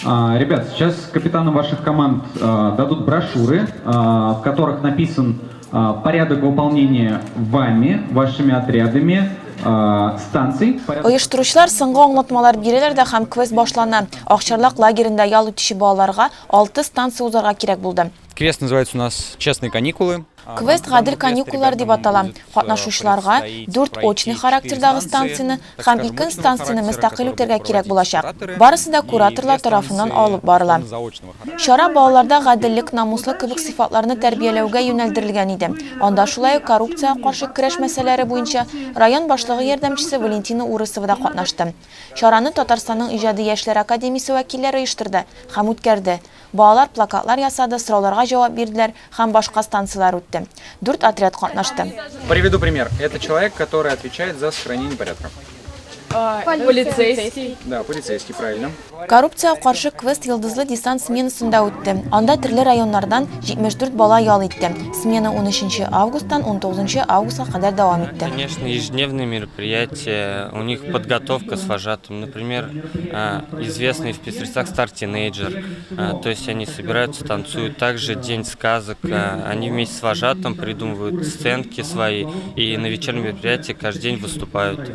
Ребят, сейчас капитанам ваших команд дадут брошюры, в которых написан порядок выполнения вами, вашими отрядами станций. Оештыручылар соңгы аңлатмалар бирәләр дә һәм квест башлана. Акчарлак лагеренда ял итүче балаларга алты станция узарга кирәк булды. Квест называется у нас «Честные каникулы». Квест Гадел каникуллар дип атала. Катнашучыларга дүрт очный характердагы станцияне һәм ике станцияне мөстәкыйль үтәргә кирәк булачак. Барысы да кураторлар тарафыннан алып барыла. Чара балаларда гаделлек, намуслык кебек сыйфатларны тәрбияләүгә юнәлдерелгән иде. Анда шулай ук коррупциягә каршы көрәш мәсьәләләре буенча район башлыгы ярдәмчесе Валентина Урысова да катнашты. Чараны Татарстанның иҗади яшьләр академиясе вәкилләре оештырды һәм үткәрде. Балалар плакатлар ясады, сорауларга җавап бирделәр һәм башка станцияләр үтте. Дүрт отряд катнашты. Приведу пример. Это человек, который отвечает за сохранение порядка. Полицейский. Да, полицейский, правильно. Коррупциягә каршы квест Йолдызлы десант сменасында үтте. Анда төрле районнардан 74 бала ял итте. Смена 13 августтан 19 августка кадәр дәвам итте. Конечно, ежедневные мероприятия, у них подготовка с вожатым. Например, известный в Пестрецах Star Teenager. То есть они собираются, танцуют. Также День сказок. Они вместе с вожатым придумывают сценки свои и на вечернем мероприятии каждый день выступают.